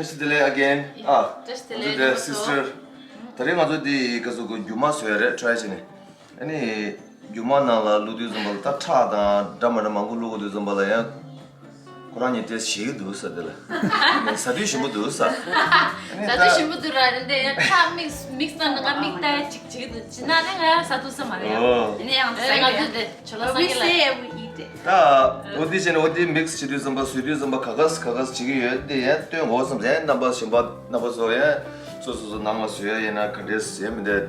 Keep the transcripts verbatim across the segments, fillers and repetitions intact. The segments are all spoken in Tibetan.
བཀྲ་ཤིས་བདེ་ལེགས་again. ཨ། བཀྲ་ཤིས་བདེ་ལེགས། ང་ཚོ་དེ་སིས་ཊར། ད་རེས་ང་ཚོ་དེ་ག་ཚོད་གོ་རྒྱུ་མ་བཟོ་ཡ་རེད། ཊི་རའི་བྱས་ནས། ཨ་ནི། རྒྱུ་མ་ནང་ལ་བླུགས་དུས་ཙམ་པ་ལ་ད་ཁྲག་དང་འདྲ་མ་འདྲ་མང་པོ་བླུགས་དུས་ཙམ་པ་ལ་ཡང་། ཁོ་རང་གཉིས་ཏོག་ཙམ་ཞེད་ཀྱི་འདུག་ཟེར་དེ་ལ། ཟ་དུས་ཞིམ་པོ་འདུག་ཟེར། ཨ་ནི་ད། ཟ་དུས་ཞིམ་པོ་འདུག་ར་རེད་དེ་ཡང་ཁྲག་མིག་མིག་སང་ང་མིག་ལྟ་ཡ་ཅིག་བྱེད་ཀྱི་འདུག་བྱེད་ན་ནི་ང་ཟ་ཐུབ་ས་མ་རེད། ཨོ། ཨ་ནི་ཡང་ཟ་ཡ་རེད། ང་ཚོ་དེ་ཇོ་ལགས་སང་ཉིན་ལ། We say we eat it. ད་འོ་དེ་བྱས་ནས་འོ་དེ་མིག་སི་བྱེད་དུས་ཙམ་པ་བཟོས་དུས་ཙམ་པ་ག་ག་ས་ག་ག་ས་བྱེད་ཀྱི་ཡོད་དེ་ཡང་སྟོན་དགོས་བསམ་ཟེར། རྣམ་པ་གཞན་པ་རྣམ་པ་ཚོ་ཡང་སོ་སོ་སོ་ནང་ལ་བཟོ་ཡ་ཡིན་ན་ག་འདྲས་ཟེར་མི་འདུག་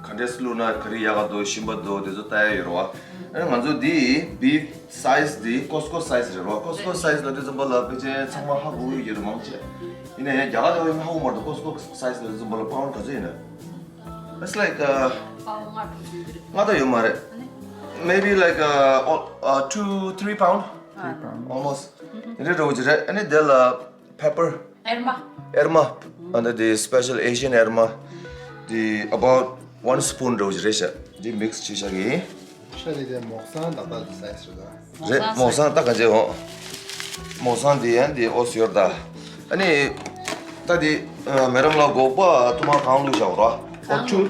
ག་འདྲས་བླུགས་ན་ག་རེ་ཡག་ག་འདུག་ཞིམ་པ་འདུག་དེ་ཚོ་ལྟ་ཡ་ཡོད་རེད་བ། ཨ་ནི་ང་ཚོ་འདི་བིབ་སའི་ཛི་འདི་ཀོ་སི་ཀོ་སའི་ཛི་རེད་བ། ཀོ་སི་ཀོ་སའི་ཛི་ལ་དུས་ཙམ་པ་ལ་ཕལ་ཆེར་ཚང་མ་ཧ་གོ་གི་ཡོད་རེད་མང་ཆེ། ཡིན་ན་ཡང་རྒྱ་གར་ལ་ཡོད་ན་ཧ་གོ་མ་རེད། ཀོ་སི་ཀོ་སའི་ཛི་ལ་དུས་ཙམ་པ་ལ་པའུན་ག་ཚོད་ཡིན་ན། It's like uh, ལྔ་དང་ཡོད་མ་རེད། Maybe like uh, al- uh, two, three pound. Three pound. Almost. དེ་འདྲ་འདྲ་བོ་ཅིག་རེད། ཨ་ནི་དེ་ལ་pepper. ཨེར་མ། ཨེར་མ། ཨ་ནི་དེ་special Asian ཨེར་མ། དེ་about one spoon འདྲ་བོ་ཅིག་རེད་ཤག་དེ་མིག་སི་བྱས་བཞག་གི་ཡིན། ཤ་ལི་དེ་མོག་སང་ད་ལྟ་གི་སའི་ཛི་རེད་ད། རེད། མོག་སང་ད་ག་འཇལ་འོང་། མོག་སང་དེ་ཡང་དེ་ཨོ་སི་ཡོར་ད། ཨ་ནི། ད་དེ་མེ་རམ་ལ་སྒོག་པ་ཐུ་མ་གང་བླུགས་བཞག་ར། ཨོ་ཆུ།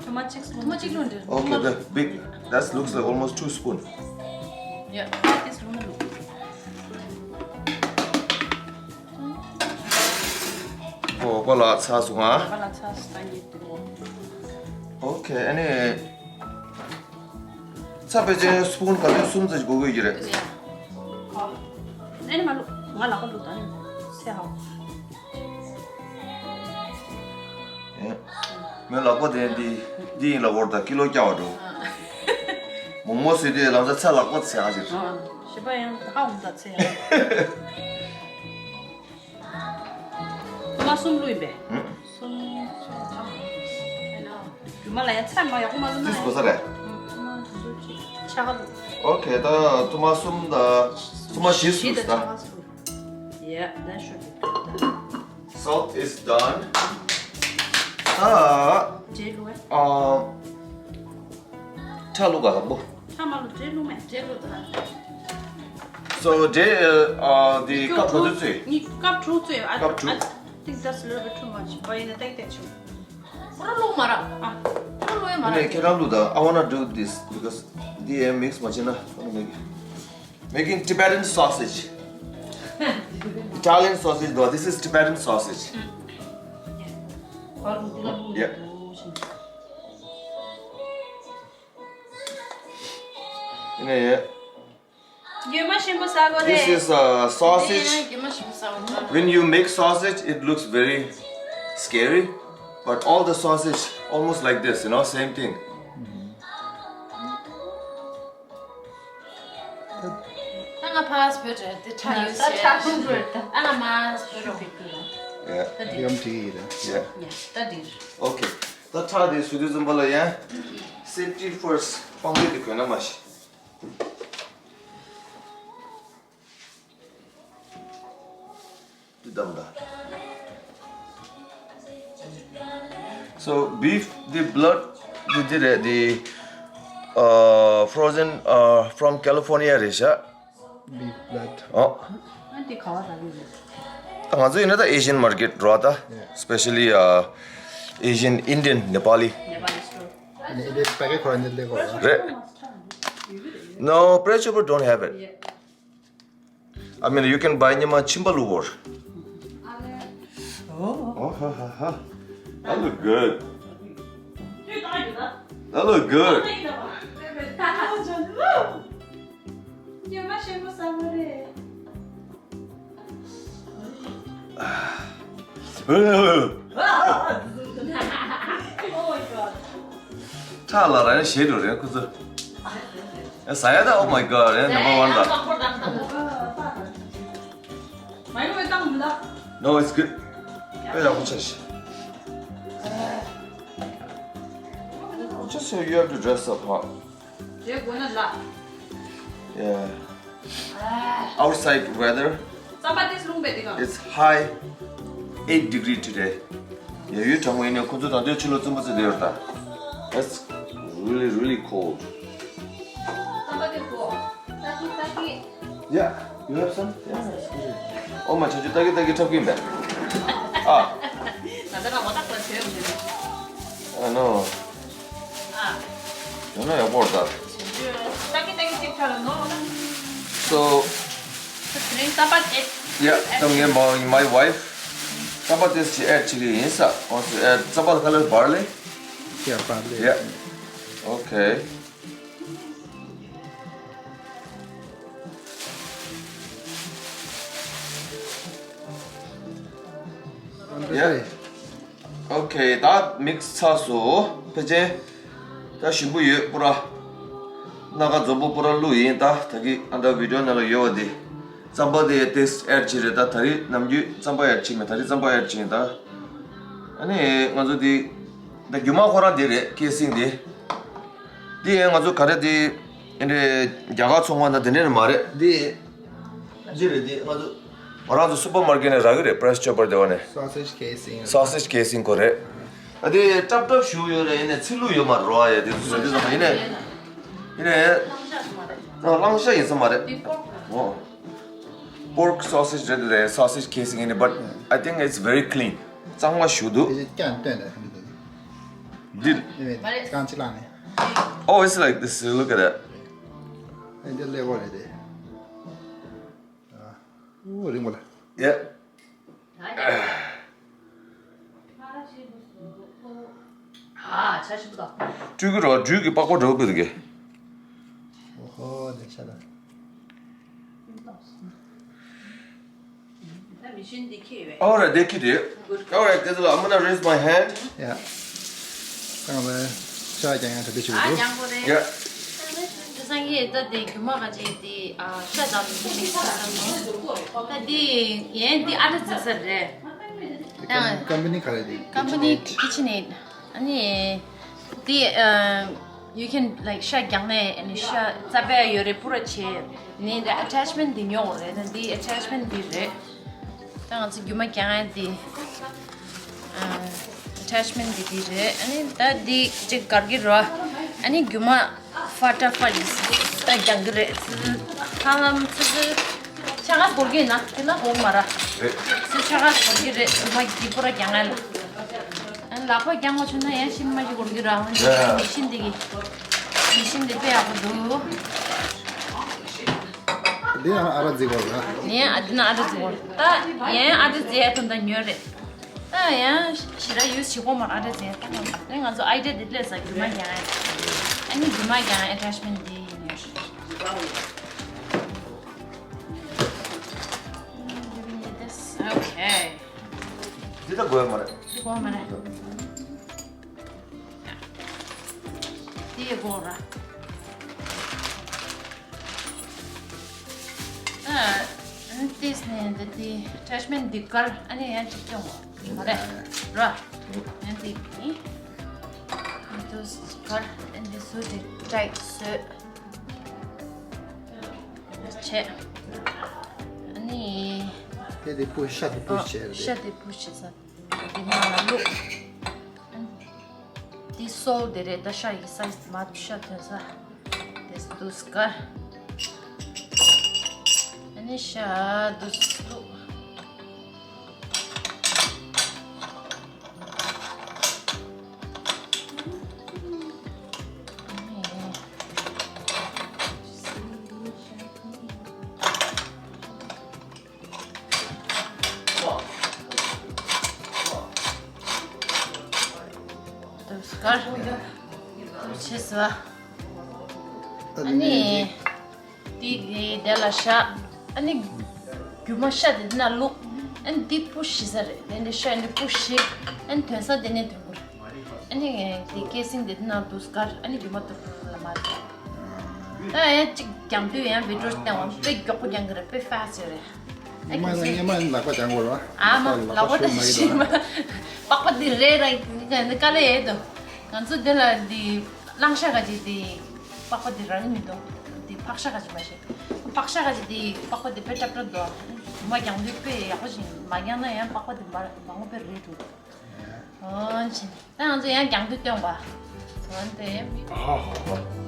ཐུ་མ་གཅིག་ཐུ་མ་གཅིག་བླུགས་འདྲ། Okay, the big. That looks like almost two spoon. Yeah, this one. སྒོག་པ་ལ་ཚ་སོང་ང་། སྒོག་པ་ལ་ཚ་སོང་ད་ཉིད་དུ། Okay, ཨ་ནི། ཚྭ་ཕལ་ཆེར་སི་པུན་ག་ཚོད་གསུམ་ཙམ་ཞིག་དགོས་ཀྱི་རེད། ཨ་ནི་མ་བླུགས། ང་ལག་པ་བླུགས་དང་ཚེ་ཧའོ། ཨེ། མོའི་ལག་པ་དེ་འདི་འདི་ཡིན་ལ་བོར་དང་ཀི་ལོ་བརྒྱ་བ་འགྲོ། མོག་མོག་ཟོས་དུས་ལམ་སང་ཚྭ་ལག་པ་ཚེ་ཧ་ཟེར། ཞེས་པ་ཡང་ཧ་འོང་ད་ཚེ་ཧ། ཐུ་མ་གསུམ་བླུགས་ཡིན་པས། ཧུམ། གསུམ། རྒྱུ་མ་ལ་ཡང་ཚྭ་མ་ཡག་པོ་མ་བླུགས་ན། ཏིས་གོ་ས་རེད། ཧུམ། ཐུ་མ་དེ་ཚོ་ཅིག་ཆག་ག་འདུག Okay, ད་ཐུ་མ་གསུམ་དང་ཐུ་མ་བཞི་བཞི་བླུགས་དང་ད། ཆག་ག་འདུག Yeah, that should be good. Salt is done. ད། འབྲས་བླུགས་ཨེ། ཨ། ཁྲག་བླུགས་ག་ལ་པོ། ཁྲག་མ་བླུགས། འབྲས་བླུགས་མེད། འབྲས་བླུགས་དང་། So འབྲས་ཨ་འདི་ཀབ་ག་ཚོད་བཙོས། ངས་ཀབ་དྲུག་བཙོས། I ཀབ་དྲུག I think that's a little bit too much. But in a take that you. ཕུར་བླུགས་མ་ར། ཨ། ཕུར་བླུགས་མ་ར། ནས་ཁྱེད་རང་བླུགས་དང་། I wanna do this because འདི་ཨེ་མིག་སི་མ་བྱས་ན། I wanna make it. Making Tibetan sausage. Italian sausage, though. This is Tibetan sausage. Yeah. Yeah. རྒྱུ་མ་ཞིམ་པོ་ཟ་དགོས་རེད། This is a sausage. རྒྱུ་མ་ཞིམ་པོ་ཟ་དགོས་རེད། When you make sausage, it looks very scary, but all the sausage almost like this, you know, same thing. ད་ང་ཕ་སྤོས་དྲ་དེ་ཁྲག་ཡོད་ད་ཟེར། ཁྲག་ཁུང་དྲ་ད་ང་མ་སྤོས་དྲ་བི་ཀུ་ལ། Yeah. ད་དེ་ཡོམ་དྲི་ཡིན་ད། Yeah. ཡ་ད་དེ། Okay. ད་ཁྲག་དེ་བཟོས་དུས་ཙམ་པ་ལ་ཡང་safety first དཔང་རྟགས་དེ་གོན་ན་མ་ཤི། འདི་བསྡམས་དང་། So beef the blood འདི་འདི་རེད། འདི་ཨ་frozen ཨ་from California རེད་ཤག Beef blood. ཨོ། ཨ་འདི་ག་བ་རག་གི་རེད། ད་ང་ཚོ་ཡིན་ན་ད་Asian market འགྲོ་བ་ད། Yeah. Especially uh, Asian, Indian, Nepali. Nepali store. ཨ་ནི་འདི་པེ་ཀེ་ཁོ་རང་འདི་ལེགས་པ་རེད། རེད། No, pressure cooker don't have it. Yeah. I mean, you can buy ཉི་མ་ཕྱིན་པ་ལུ་བོར། Oh, ha, ha, ha. That look good. That look good. ཁྲག་ལ་ར་ཞེ་འགྲོ་རེད་ཁུ་ཚོ། ཨ་ཟ་ཡ་ད། Oh my god, yeah, number one ད། No, it's good. དཔེ་ཡག་པོ་ཆགས་ཤག Just so you have to dress up, huh? Yeah. Outside weather, it's high eight degree today. Yeah, you tell me, you know, ཁོ་ཚོ་ད་ལྟའི་ཕྱི་ལོགས་རྩམ་པ་ཟ་བསྡད་ཡོད་ད། That's really, really cold. Yeah, you have some? Yeah, it's good. Oh my, ཁྱེད་ཚོ་ཏག་ཏག་འཁྲབ་ཀྱི་ཡིན་པས། ཨ། ད་ལྟ་ལ་ངོ་རྟགས་ལ་བྱོས་མི་འདུག་ཨ་ནོ། ཨ། ཡོང་ན་ཡག་པོ་རེད་ད། ཏག་ཏག་ཅིག་ཆགས་ལ་ནོ། So དེ་རིང་རྩམ་པ་ཏོག་ཙམ། Yeah, come here, my, my wife. རྩམ་པ་ཏོག་ཙམ་ཅིག་add བྱེད་ཀྱི་ཡིན་ས། Wants to add རྩམ་པ་color barley? Yeah, barley. Yeah. Okay. Yeah. Okay, ད་mix ཚར་སོང་། ཕལ་ཆེར་ད་ཞིམ་པོ་ཡོད་པུ་ར། སྣ་ཁ་འཛོམས་པོ་པུ་ར་བླུགས་ཡིན། ད་ད་གི་ཨ་ད་video ནང་ལ་ཡོད་པ་དེ། རྩམ་པ་དེ་ཏོག་ཙམ་add བྱས་རེད། ད་ད་རེས་ནམ་རྒྱུན་རྩམ་པ་add བྱས་མེད། ད་རེས་རྩམ་པ་add བྱས་ཡིན་ད། ཨ་ནི་ང་ཚོ་དེ་ད་རྒྱུ་མ་ཁོ་རང་དེ་རེད། casing དེ། དེ་ཡང་ང་ཚོ་ག་རེ་དེ་ཨེ་འདྲའི་རྒྱ་གར་ཚོང་ཁང་དང་དེ་འདྲ་མ་རེད། དེ་དེ་རེད། དེ་ང་ཚོ་ང་རང་ཚོ་supermarket ནས་རག་གི་རེད། Price Chopper དེ་བ་ནས། Sausage casing. Sausage casing ཁོ་རེད། ཨ་དེ་ཀྲབ་ཀྲབ་ཞུ་ཡོད་རེད། ཡིན་ནའི་ཚིག་ལྷུག་ཡོད་མ་རེད་རོ། ཨ་ཡ་དེ་ཚོ་བཟོ་དུས་ཙམ་པ་ཡིན་ནའི་ཡིན་ནའི་ཨ་གླང་ཤ་ཡིན་ས་མ་རེད། འོ། Pork sausage རེད་དེ་sausage casing ཡིན་ནའི། But I think it's very clean. གཙང་མ་ཞུ་འདུག་དེ་ཅི་ཀྱང་སྟོན་ནས་ཧམ་དེ། འདི། ཨེ་མེད་རྐང་ཅི་ལངས་ནས། Oh, it's like this. Look at that. ཨེ་འདི་ལེགས་པོ་རེད་དེ། ཨོ་རིང་པོ་ལ། Yeah. སྤྲུལ་གི་རོ། སྦྲུལ་གི་པགས་པ་འདྲ་བོ་བུད་འདུག་གས། ཨོ་ཧོ་ལེ་ཤ་ལ། All right, they keep it. All right, guys, I'm gonna raise my hand. Yeah. ད་ང་ཚོ་ཤ་རྒྱག་ཡང་གྲ་སྒྲིག་བྱེད་དགོས་འདུག Yeah. དེ་སང་ཡེ་ད་དེ་རྒྱུ་མ་ག་ཅིག་དེ་ཨ་ཤ་དང་མི་ཤ་ཟ་ས་ནོ། ད་དེ་ཡན་དེ་ཨ་ཏྲ་འཛིན་ས་རེད། ཀམ་པ་ནི་ག་རེ་དེ། Company KitchenAid. ཨ་ནི་དེ་ཨ་you can like ཤ་རྒྱག་ནས་ཨ་ནི་ཤ་རྩ་བའི་ཡོད་རེད། པུ་ར་བྱས་ནས་attachment དེ་ཉོ་དགོས་རེད། ད་དེ་attachment དེ་རེད། ད་ང་ཚོ་རྒྱུ་མ་རྒྱག་ཡ་དེ། ཨ། attachment དེ་དེ་རེད། ཨ་ནི་ད་དེ་ཅིག་གར་གི་རོ། ཨ་ནི་རྒྱུ་མ་ཧྥ་ཏ་ཧྥ་ཡིས་ད་རྒྱག་གི་རེད། ཧ་ལམ་ཙི་ཙི་ཆ་ག་སྐོར་གི་ན་དེ་ན་འོག་མ་ར། རེད། ཙི་ཆ་ག་སྐོར་གི་རེད། རྒྱུ་མ་གི་པུ་ར་རྒྱག་ཡ་ལ། ཨ་ནི་ལག་པ་རྒྱག་མ་ཆོག་ན་ཡང་ཤི་མ་ཤི་སྐོར་གི་ར། ཨ་ནི་ཡ། མི་ཤི་འདི་གི་མི་ཤི་འདི་དཔེ་ཡག་པོ་འདུག་འདི་ཡང་ཨ་ར་རྫི་གོ་ར། ཡང་ཨ་འདི་ན་ཨ་ར་རྫི་གོ་ར། ད་ཡང་ཨ་ར་རྫི་ཡ་དོན་དག་ཉོས་རེད། ད་ཡང་ཞེ་དྲག་ཡུས་བྱེད་དགོས་མ་རེད། ཨ་འདྲ་ཟེར་ད་ང་ཚོ་ཨའི་ཌི་ཡ་འདི་ལས་ས་རྒྱུ་མ་རྒྱག་ཡ། ཨ་ནི་རྒྱུ་མ་རྒྱག་ཡ་ཨེ་ཊེཆ་མེན་ཊི་འདི་ཡིན་ཡོད། Okay. འདི་ད་དགོས་མ་རེད། འདི་དགོས་མ་རེད། འདི་ཡི་དགོས་ར། ཨ་ནི་ཏིས་ནས་འདི་དེ་ཨེ་ཊེཆ་མེན་ཊི་འདི་དཀར་ཨ་ནི་ཡང་གཅིག་སྐྱོང་བ་མ་རེད་ར། ཡང་འདི་ནི་འདི་དཀར་ཨ་ནི་སུ་དེ་ཊའིཊ་བཟོས་བྱས། ཨ་ནི་དེ་དེ་པུ་ཤ་དེ་པུ་ཤ་བྱས་རེད། ཤ་དེ་པུ་ཤ་ས་དེ་ནང་ལ་བླུགས། འདི་སོལ་དེ་རེད། ད་ཤ་ཡི་སའི་ཛི་མ་ཤ་ཐོན་ས་དེ་དུས་ཀ་ཨ་ནི་ཤ་དུས་དུ། དུས་ཀ་དུས་ཆེ་ས། ཨ་ནི་དེ་དེ་ལ་ཤ། ཨ་ནི་རྒྱུ་མ་ཤ་དེ་དེ་ན་བླུགས། ཨ་ནི་དེ་པུ་ཤི་ས་རེད། དེ་འདྲ་ཤ་འདི་པུ་ཤི། ཨ་ནི་ཐོན་ས་དེ་ནས་ཐོན་དགོས་རེད། ཨ་ནི་དེ་ཀེ་སིང་དེ་དེ་ན་དུས་ཀ་ཨ་ནི་རྒྱུ་མ་དུ་ལ་མ་རེད། ད་ཡང་གཅིག་རྒྱང་མཐུད་ཡང་བི་ཌི་ཡོ་བསྟན་བ་དཔེ་མགྱོགས་པོ་རྒྱང་གི་རེད། དཔེ་ཧྥ་སི་ཊི་རེད། ཉི་མ་ལ་ཉི་མ་ལག་པ་རྒྱང་དགོས་རེད་བ། ཨ་མ་ལག་པ་ཞུ་མ་ཡིན་ཤི་མ། པགས་པ་འདི་རེད་ར་དཀའ་ལས་ཡོད་དོ། ང་ཚོ་འདི་ལ་འདི་གླང་ཤ་ག་ཅིག་འདི་པགས་པ་འདི་རག་གི་མི་འདུག་འདི་ཕག་ཤ་ག་ཅིག་མ་ཤེས། ཕག་ཤ་ག་ཅིག་འདི་པགས་པ་འདི་དཔེ་ཏྲབ་ཏྲབ་འདུག་མ་རྒྱང་དུས་དཔེ་ཡག་པོ་ཞིག་མ་རྒྱང་ན་ཡང་པགས་པ་འདི་མ་མ་འོངས་པའི་རེད་འདུག་འོན་ཅི། ད་ང་ཚོ་ཡང་རྒྱང་དུ་སྟོན་པ། འོན་ཏེ། ཨ་ཧ་ཧ།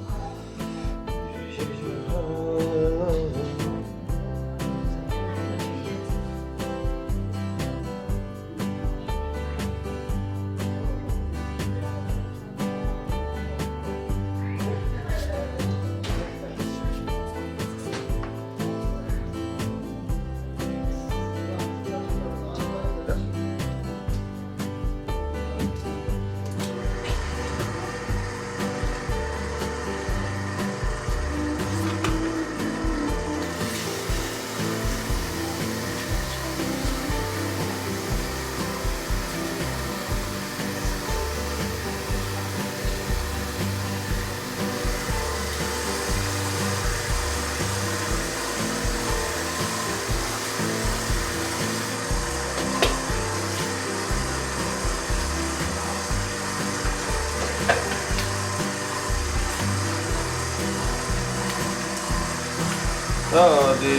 ད་དེ་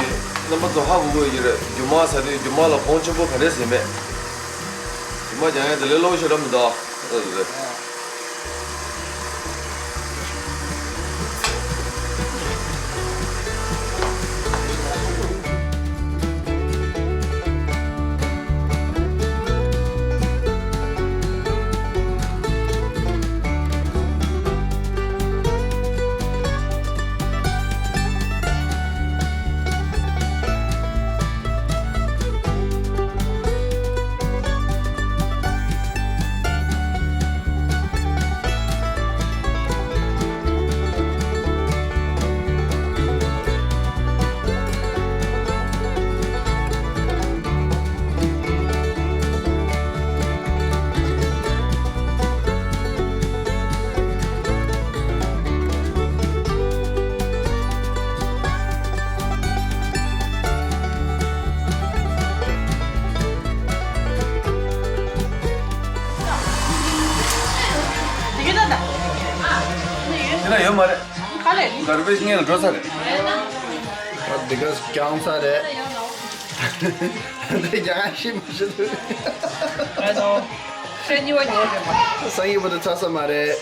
རྣམ་པ་ཚོ་ཧ་གོ་གི་ཡོད་ཀྱི་རེད། རྒྱུ་མ་ཟ་དུས་རྒྱུ་མ་ལ་གོང་ཆེན་པོ་ག་རེ་ཟིན་མེད། རྒྱུ་མ་རྒྱག་ཡ་དེ་ལས་སླ་པོ་ཞིག་རང་མི་འདུག་ཨ། ད་དེ་རེད། དེ་ན་ཡོད་མ་རེད། ག་ལེ། གར་བེཇ་ངེད་ལ་འགྲོ་ས་རེད། ཨ་འདི་ག་རྐྱང་ས་རེད། འདི་རྒྱ་ཤི་མི་ཤི་འདུག་ཨ་ནོ། ཁྱེད་གཉིས་པ་ཉོ་རེད་མ། སང་ཉིན་བར་དུ་ཚར་ས་མ་རེད།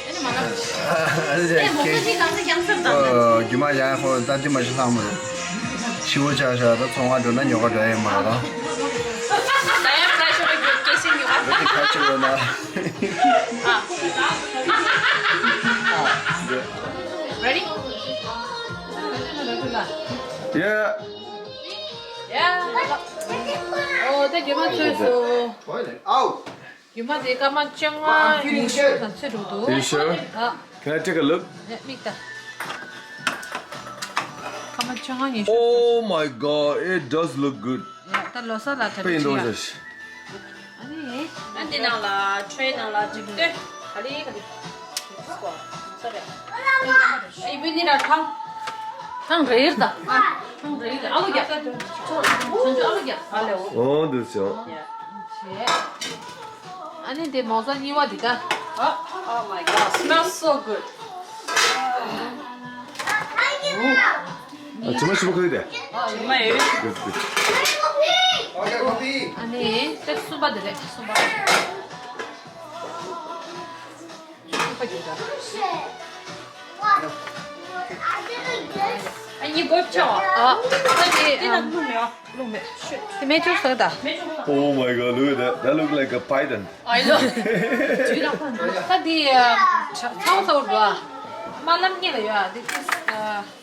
ཨེ་མ་ན། ཨ་ཨ་ཨེ་མོ་ཁྱེད་ཀྱིས་གང་ས་ཀྱང་སེམས་དང་། ཨ་རྒྱུ་མ་ཡང་ཧོ་ད་རྒྱུ་མ་ཞིག་ལྷག་མ་རེད། ཤི་བོ་ཆགས་ཤག་ད་ཚོང་བ་འགྲོ་ན་ཉོ་ག་འགྲོ་ཡ་མ་རེད་ད། ད་ཡང་ཕ་ཤོ་གི་སྐད་ཤིག་ཉོ་ག་ད་དེ་ཁ་ཆེ་བོ་ན། ཨ། Ready? Yeah. Yeah. ཨོ་ད་རྒྱུ་མ་ཚོས་སོ། ཨའོ། རྒྱུ་མ་དེ་སྐར་མ་བཅོ་ལྔ་ཉི་ཤུ་དང་ཚོད་འགྲོ་འདུག Are you sure? ཨ། Can I take a look? ཡ་མིག་ལྟ། སྐར་མ་བཅོ་ལྔ་ཉི་ཤུ། Oh my God, it does look good. ཡ་ད་ལོ་གསར་ལ་གྲ་པ་ཡིན་འདུག་ཡ། ཨ་ནི། ཨ་འདི་ནང་ལ་ཁྲོའི་ནང་ལ་ཅིག་ལྟོས། ག་ལེ་ག་ལེ། སོ་རེ། ཨ་ཡི་བུ་ནི་ར་ཐང་། ཐང་རེ་ཡིར་ད། ཐང་རེ་ཡིར་ཨ་ལོ་རྒྱབ། ཚོ་ཚོ་ཚོ་ཨ་ལོ་རྒྱབ། ཨ་ལེ་འོ། འོ་འདུག་བྱུང་། ཡ། བྱས། ཨ་ནི་དེ་མོ་ཟ་གཉིས་པ་འདི་ད། Oh, oh my God, smells so good. ཨ་ཅི་མ་ཞིམ་པོ་ཁ་ཡོད་དེ། ཨ་ནི་དེ་གསུམ་པ་འདི་རེད། གསུམ་པ། གསུམ་པ་འདི་ད། ཨ་ནི་གོ་ཆོག་ཨ་ཨ་དེ་དེ་ན་ཨམ་ལུག་མེད། ལུག་མེད། དེ་མེ་ཆུ་ཟ་ད། Oh my God, look at that. That look like a python. I know. ད་དེ་ཚ་བོ་ཚ་བོ་འགྲོ་ཨ། རྨ་ལམ་གཉིས་ལ་ཡོད་ཨ། དེ་དེ་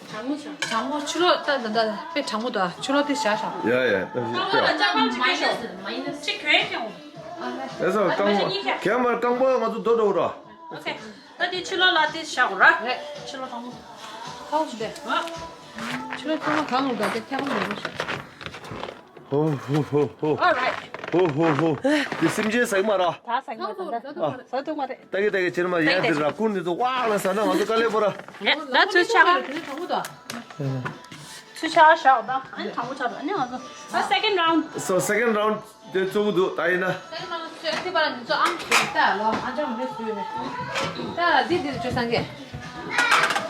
གྲང་མོ་གྲང་མོ་ཕྱི་ལོགས་ད་ད་ད་དཔེ་གྲང་མོ་འདུག་ཨ། ཕྱི་ལོགས་དེ་བཞག་བཞག Yeah, yeah. ད་ཤི་ཏོ། ཅིག་གྱོན་ཡོང་། ཨ་ལེ། ཨེ་ས་རྐང་པ་གྱོན་མ་རྐང་པ་ང་ཚོ་རྡོ་འགྲོ་ར། ཨོ་ཁེ། ད་དེ་ཕྱི་ལོགས་ལ་དེ་བཞག་ར། རེད། ཕྱི་ལོགས་གྲང་མོ། ཁ་བོ་ཞིག་དེ། ཨ། ཕྱི་ལོགས་ཚང་མ་གང་འདུག་ད་དེ་ཁྱད་པར་མེད་པ་ཞིག་ཧོ་ཧོ་ཧོ་ཧོ། All right. ཧོ་ཧོ་ཧོ། དེ་སེམས་ཅན་ཟ་གི་མ་ར། ད་ཟ་གི་མ་ར། ད་ཟ་གི་མ་ར། ད་གི་ད་གི་ཕྱིར་མ་ཡ་དེ་ར་ཀུན་དེ་ཚོ་ཝག་ལ་ཟ་ན་ང་ཚོ་དཀའ་ལས་པོ་ར། ད་ཚོས་ཆག་ཚོས་ཆག་བཞག་ད་ཨ་ནི་དང་པོ་ཆག་ད་ཨ་ནི་ང་ཚོ་ད་second round། So second round དེ་གཙོ་བོ་འདུག་ད་ཡིན་ན། ད་ཡིན་ན་ཚོས་དེ་པར་ནི་ཚོ་ཨམ་ཞིག་ད་ལོ་ཨ་ཅག་མི་བཟོས་ནས་ད་འདི་འདིར་བཅོས་སང་གེ་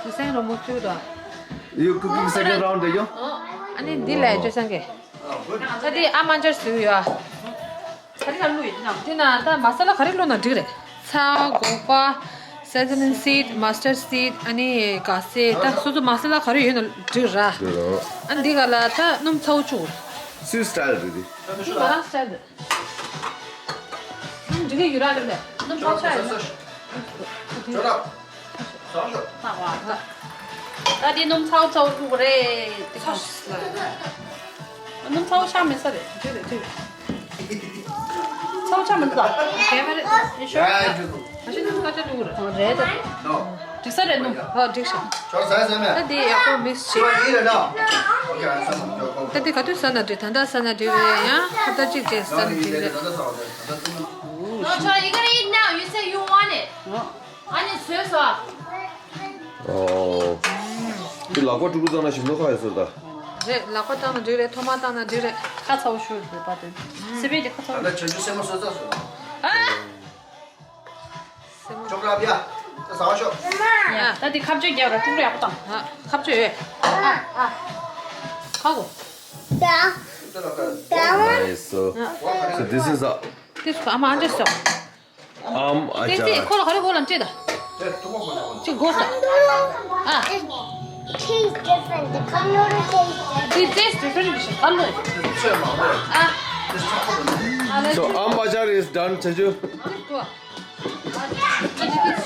བཅོས་སང་རོ་མོ་བཅོས་དོ། You cooking second round དེ་ཡོ། ཨ་ནི་འདི་ལས་བཅོས་སང་གེ་ད་འདི་ཨ་མ་འཇར་ཟིག་ཡོད་ཨ། ག་རེ་ག་རེ་བླུགས་ཡོད་དེ་ན། དེ་ན་ད་མ་ས་ལ་ག་རེ་བླུགས་ན་འགྲིག་རེད། ཚྭ། སྒོག་པ། Sesame seed, mustard seed, ཨ་ནི་ག་སེ་ད་སོ་སོ་མ་ས་ལ་ག་རེ་ཡོད་ན་འགྲིག་ར། འགྲིག་ར། ཨ་འདི་ག་ལ་ད་སྣུམ་ཚ་བོ་བཅུག་སུའི་style རེད་དེ། འདི་ང་རང་style རེད། སྣུམ་འགྲིག་གི་ཡོད་ར་རེད་ལེ། སྣུམ་ཚ་བོ་ཆགས་ཡོད་ན། ད་དེ་སྣུམ་ཚ་བོ་ཚ་བོ་བླུགས་རེད་དེ་ག་སྣུམ་ཚ་བོ་ཆགས་མེད་ས་རེད། འགྲིག་རེད་འགྲིག་རེད། ཚ་བོ་ཆགས་མི་འདུག་ད། གས་མ་རེད། ཨེ་ཤོ། ཨ་ཤི་འདི་ཚོ་སྐར་ཆ་བླུགས་རེད། རེད་ད། འགྲིག་ས་རེད་སྣུམ། ཨ་འགྲིག་ཤག་ད་དེ་ཡག་པོ་mix བྱེད། ད་དེ་ག་དུས་ཟ་ན་འགྲིག་ད་ལྟ་ཟ་ན་འགྲིག་རེད། ཡང་ཧབ་ཏ་གཅིག་རྗེས་ཟ་ན་འགྲིག་རེད། No, Choy, you gotta eat now. You say you want it. ཨ་ནི་བཟོས་སོ། ཨོ། འདི་ལག་པ་དཀྲུག་དཀྲུག་བཏང་ན་ཞིམ་མདོག་ཁ་ཡོད་ས་རེད་ད། རེད། ལག་པ་བཏང་ན་འགྲིག་རེད། ཐོག་མ་བཏང་ན་འགྲིག་རེད། ཁ་ཚ་བོ་ཤོར་འདུག་པ་དེ། སི་པན་གྱི་ཁ་ཚ་བོ། ད་ལྟ་ཆུང་ཆུང་སེན་མོ་བཟོས་ཚར་སོང་། ཨ། སེན་མོ། ཅོག་ལ་བྱ། ད་ཟ་བ་ཤོག་ཡ། ད་འདི་ཁ་བཅད་རྒྱག་ར་དཀྲུག་དཀྲུག་ཡག་པོ་བཏང་། ཨ། ཁ་བཅད་ཡོད། ཨ་ཨ། Nice. So, so this is a This is ཨམ་ཨ་ཅར་སོགས། ཨམ་ཨ་ཅར། དེ་ཁོ་ལ་ག་རེ་གོ་ལ་འདྲི་ད། ཅི་གོ་ས། ཨ། It tastes different. The color tastes different. It tastes different. Color. ཨ། So ཨམ་ཨ་ཅར is done, Chanju.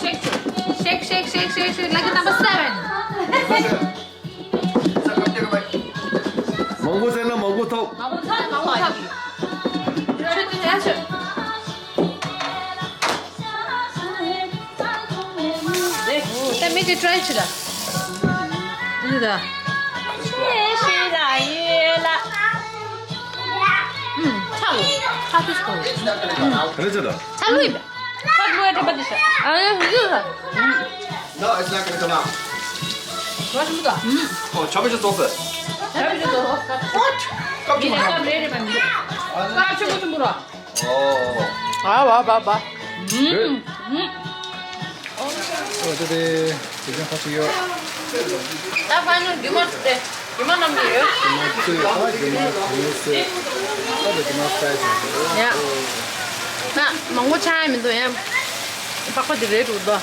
Shake, shake, shake, shake, shake, like number seven. མང་པོ་བཙལ་ན་མང་པོ་ཐོབ། མང་པོ་ཐོབ། མང་པོ་ཐོབ། ཆུ་དེ་ཡ་ཆུ། དེ་མི་དེ་try བྱེད་ད། འདི་ད། ཤེས་ཤེས་ལ་ཡོད་ལ། ཨུམ། ཚ་ལོ། ཚ་དུས་གོ། ག་རེ་བྱེད་ད། ཚ་ལོ་ཡིན་པས། ཚ་ལོ་ཡིན་པས། ཨ་ཡ་ཡ། No, it's not gonna come out. ཁ་ཆུ་མི་དགོས། ཨོ། ཆ་མི་ཆུ་ཙོག་ཟེར། ཆ་མི་ཆུ་ཙོག་ཟེར། What? ཀབ་ཆུ་མི་ཆུ་ཀབ་རེ་རེ་མ་མི་ཆུ། ཀབ་ཆུ་མི་ཆུ་འབུ་རོ། ཨོ། ཨ་བ་བ་བ། ཨུམ། ཨུམ། ཨོ་དེ་དེ་དེ་ཅང་ཁ་ཆུ་ཡོད། ད་ཕ་ནུ་རྒྱུ་མ་ཚུད་དེ། རྒྱུ་མ་རྣམས་ཀྱི་ཡོད། རྒྱུ་མ་ཚུད་ཡོད། ཨ་རྒྱུ་མ་གང་ཡོད་ཟེར། ཨ་དེ་རྒྱུ་མ་ཕྲའི་བྱས་ཡོད། ཡ། ད་མང་པོ་ཆགས་ཡ་མི་འདུག་ཡ། པགས་པ་དེ་རེད་འདུག་དོ།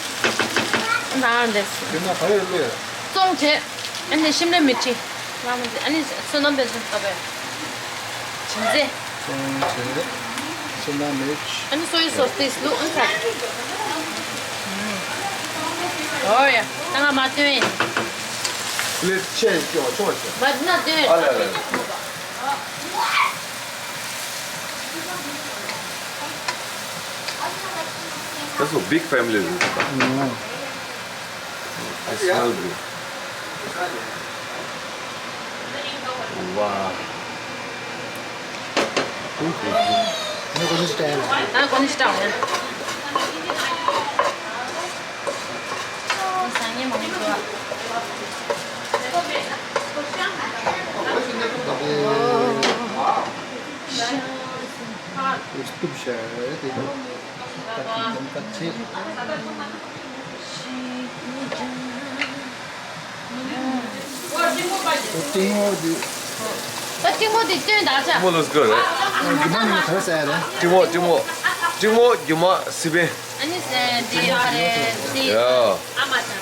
ད་འདི། རྒྱུ་མ་གང་ཡོད་ལོས། བཙོང་བྱས། ཨ་ནི་ཤིམ་ལ་མིར་ཅི། ཨ་ནི་བསོད་ནམས་དཔལ་འཛོམས་ལྟ་བུའི། བྱིན་རྫས། བཙོང་བྱས། ཤིམ་ལ་མིར་ཅི། ཨ་ནི་སོ་ཡི་སོ་སི་དེ་ལུག་ཨ་ནི་ཚ། ཨོ་ཡ། ད་ང་མ་སྟོན་ཡིན། ལེ་ཆེ་སྐྱོ་ཆོག་ཆེ། མ་ན་སྟོན་ཡིན། ཨ་ལ་ལ་ལ། That's a big family. Mm. It smells good. Wow. Thank you. ང་ཀོ་ནི་སི་ཊལ། ང་ཀོ་ནི་སི་ཊལ། སང་ཉིན་མང་པོ་འགྲོ་བ། ཨོ། སྟུབ་ཤ་རེད་དེ། ད་ཁྱིམ་ཚང་ཁ་ཆེ། ཏིང་མོ་འདི། ད་ཏིང་མོ་འདི་སྟོན་ད་ཆ། ཏིང་མོ་looks good, right? རྒྱུ་མ་ནི་ག་རེ་ཟེར་རེད། ཏིང་མོ་ཏིང་མོ་ཏིང་མོ་རྒྱུ་མ་སི་པན། ཨ་ནི་འདི་ཡོད་རེད་འདི། Yeah. ཨ་མ་ཅར།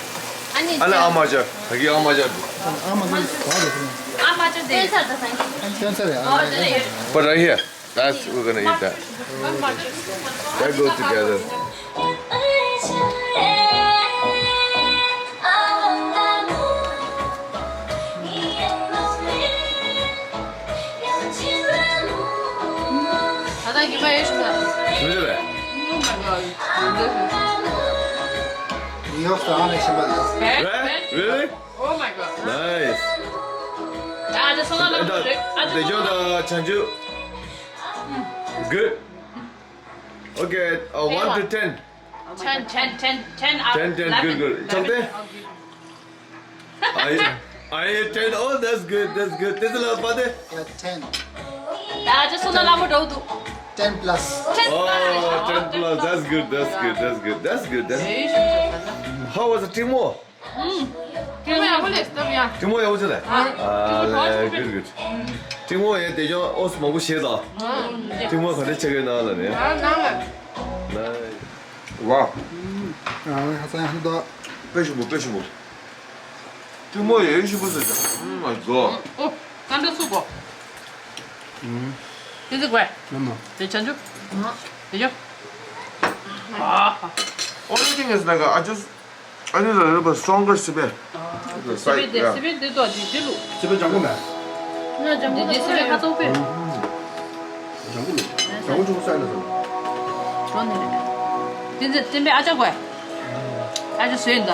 ཨ་ནི་ཨ་ལ་ཨ་མ་ཅར། ད་གི་ཨ་མ་ཅར་འདི། ཨ་མ་ཅར་ག་རེ་ཟེར། ཨ་མ་ཅར་འདི། སྟོན་ས་ད་ས་ཡིན། སྟོན་ས་རེད། ཨ་ལ་ཡ། But right here. That's we're gonna eat that. That goes together. ད་ལྟ་རྒྱུ་མ་ཡོད་ཤོག་ད། མི་འདུག་པས། Oh my god. This is ཉིའུ་ཡོག་སུ་ཨ་ནེ་ཤི་པ་ལ། Right? Really? Oh my god. Nice. ད་ཨ་ཅག་སོང་ན་ལ་མོ་རེད། ཨ་ཅག་སོང་ན། དེ་ཅོ་ད་ཆང་ཆུ། Good. Okay, uh, one to ten. Ten, ten, ten, ten out of ten, ten, good, eleven. Good. Eleven. Okay. I, I ten. Oh, that's good, that's good. That's a lot, buddy. Yeah, ten. ད་ཨ་ཅག་སོང་ན་ལ་མོ་འགྲོ་འདུག Ten plus. Ten plus. Oh, ten plus. That's good, that's good, that's good, that's good. That's, how was the Timo? ཨུམ། ཏིང་མོ་ཡག་པོ་ལས་སྟབས་ཡ། ཏིང་མོ་ཡག་པོ་བྱས་ལ། ཨ། ཨ་ལས་good, good. ཏིང་མོ་ཡང་དེ་ཅང་ཨོ་སི་མང་པོ་བཤད་དང་། ཨ། ཏིང་མོ་ག་འདྲ་ཆགས་ཀྱི་ན་ལ་ནི། ཨ་ནང་ལ། ལ། ཝའོ། ཨ་ཧ་ས་ཡ་ཧ་ད། དཔེ་ཞིམ་པོ་དཔེ་ཞིམ་པོ། ཏིང་མོ་ཡག་ཞིམ་པོ་བཟོས་ཀྱང་། Oh my god. ཨོ། ཀ་འདྲ་སུ་གོ། ཨུམ། དེ་ཚོ་དགོས། མ་མ། དེ་ཆ་འཇུ། དེ་ཆ། ཨ། Only thing is, like, I just I need a little bit stronger sibe. ཨ། སི་པན་དེ། སི་པན་དེ་དོ་དེ་དེ་ལུ། སི་པན་ལྗང་ཁུ་མེད། ང་ལྗང་ཁུ་དེ་དེ་སི་པན་ཁ་ཚོགས་པས། ལྗང་ཁུ་ལུ། ལྗང་ཁུ་ཆུང་ས་ལ་སོ། གྲོ་ནི་རེད། དེ་དེ་དེ་པའི་ཨ་ཅག་གོ། ཨ་ཅག་བཟོས་ཡིན་ད།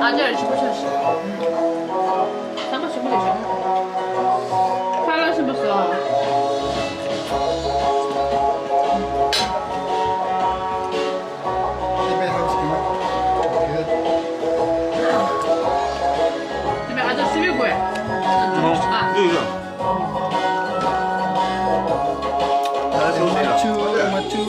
ཨ་ཅག་རེ་ཞིམ་པོ་ཤོག་ཤིག་ཚང་མ་ཞིམ་པོ་རེད་ཤོག་ཁ་ལག་ཞིམ་པོ་བཟོ། དེ་ཨ་ཅག་སི་པན་དགོས། ཨ། Machu, machu.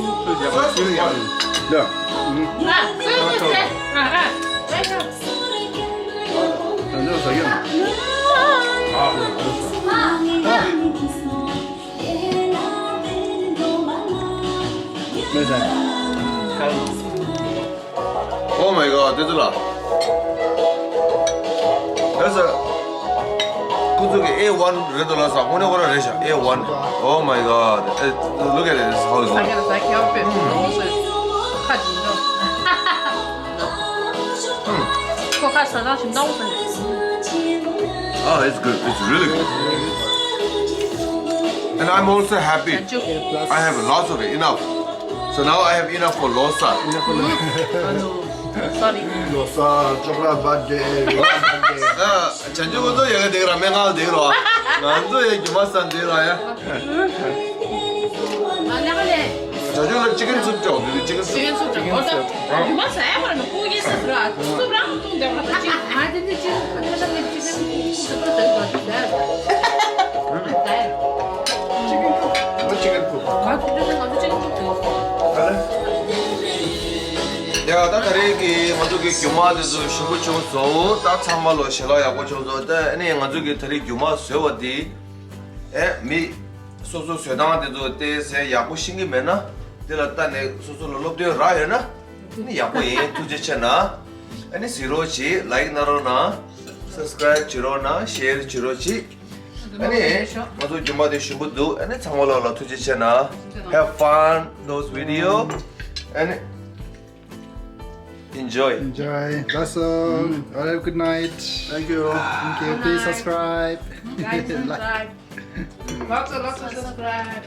Oh my god, this is la. That's a good look at A one, red la sa. One over red A one. Oh my god. Eh, look at this. How is it? Ah, it's good. It's really good. And I'm also happy. I have lots of it, enough. So now I have enough for Losar. Sorry. Losar, chocolate birthday, birthday. ཨ། བྱང་ཆུབ་ཁོ་ཚོ་ཡ་ག་དེ་ག་ར་སྨན་ཁང་དེ་ག་ར། ང་ཚོ་ཡ་རྒྱུ་མ་ས་འདི་ར་ཡ། བྱང་ཆུབ་ལ་chicken soup ཅོག་དེ་chicken soup. Chicken soup ཅོག་ཨོ་ད་རྒྱུ་མ་ས་ཡ་བར་ན་ཁོ་གི་ས་ར་soup ར་ཐུང་དེ་བ་ད་ཅི་ང་དེ་ནི་chicken ཁ་ཁ་ལ་chicken soup ད་ད་ད། Chicken cook. Chicken cook. ཡ་ད་ད་རེས་ཀྱི་ང་ཚོ་གི་རྒྱུ་མ་དེ་ཚོ་ཞིམ་པོ་བྱུང་སོང་། ད་ཚང་མ་ལོ་ཞལ་ལག་ཡག་པོ་བྱུང་སོང་། ད་ཨ་ནི་ང་ཚོ་གི་ད་རེས་རྒྱུ་མ་བཟོས་པ་དེ་ཨེ་མི་སོ་སོ་བཟོས་སྟངས་དེ་ཚོ་དེ་ཟེར་ཡག་པོ་ཤེས་ཀྱི་མེད་ན་དེ་ལ་ལྟ་ནས་སོ་སོ་ལ་སློབ་སྟོན་རག་ཡོད་ན་ནི་ཡག་པོ་ཡིན། ཐུགས་རྗེ་ཆེ་གནང་། ཨ་ནི་གཟིགས་རོགས་གྱིས། like གནང་རོགས་གནང་། subscribe བྱེད་རོགས་གནང་། share བྱེད་རོགས་གྱིས། ཨ་ནི་ང་ཚོ་རྒྱུ་མ་དེ་ཞིམ་པོ་འདུག་ཨ་ནི་ཚང་མ་ལོ་ལ་ཐུགས་རྗེ་ཆེ་གནང་། Have fun those video. ཨ་ནི་enjoy. Enjoy. That's all. All right, good night. Thank you. Thank you. Please subscribe. Like, subscribe. Lots of, lots of subscribe.